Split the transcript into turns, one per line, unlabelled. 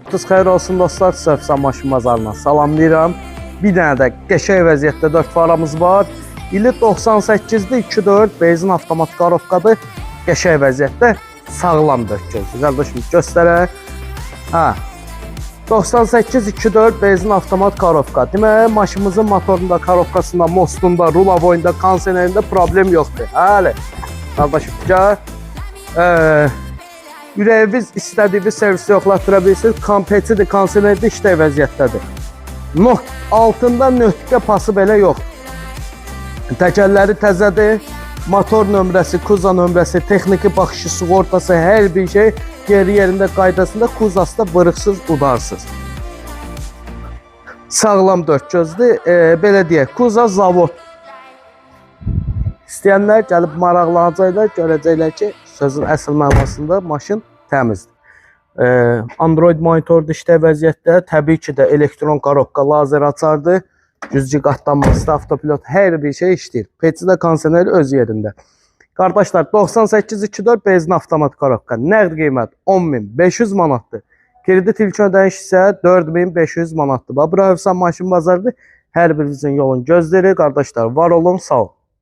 Vaxtınız xeyir olsun dostlar. Sövsən maşın bazarından salamlayıram. Bir dənə də qəşəng vəziyyətdə 4 faramız var. İli 98-dir, 2.4 benzin avtomat karovkadır. Qəşəng vəziyyətdə sağlam 4 gözlü. Qardaşım göstərək. Hə. 98 2.4 benzin avtomat karovka. Demək, maşınımızın motorunda, karovkasında, mostunda, rulavoyunda, kondisionerində problem yoxdur. Hələ. Qardaşım gəl. Ürəyiniz istədiyiniz servisi yoxlatdıra bilirsiniz. Kompetidir, kondisionerdə işlək vəziyyətdədir. Not altında nöqtə pası belə yoxdur. Təkərləri təzədir. Motor nömrəsi, kuza nömrəsi, texniki baxışı, sığortası, hər bir şey geri yerində qaydasında, kuzası da vırıqsız, udarsız. Sağlam dörd gözdür. Belə deyək, kuza zavod. İstəyənlər gəlib maraqlanacaqlar, görəcəklər ki, sözün əsl mənasında maşın təmizdir. Android monitorda işlək vəziyyətdə, təbii ki də elektron korobka, lazer açardır. Güzgü qatlanması, avtopilot, hər bir şey işləyir. Peci də kondisioneri öz yerində. Qardaşlar, 98 2.4 benzin avtomat korobka. Nəqd qiymət 10.500 manatdır. Kredit ilkin ödəniş isə 4500 manatdır. Bax, bura Hövsan maşın bazarıdır. Hər birinizin yolunu gözləyirik. Qardaşlar, var olun, sağ olun.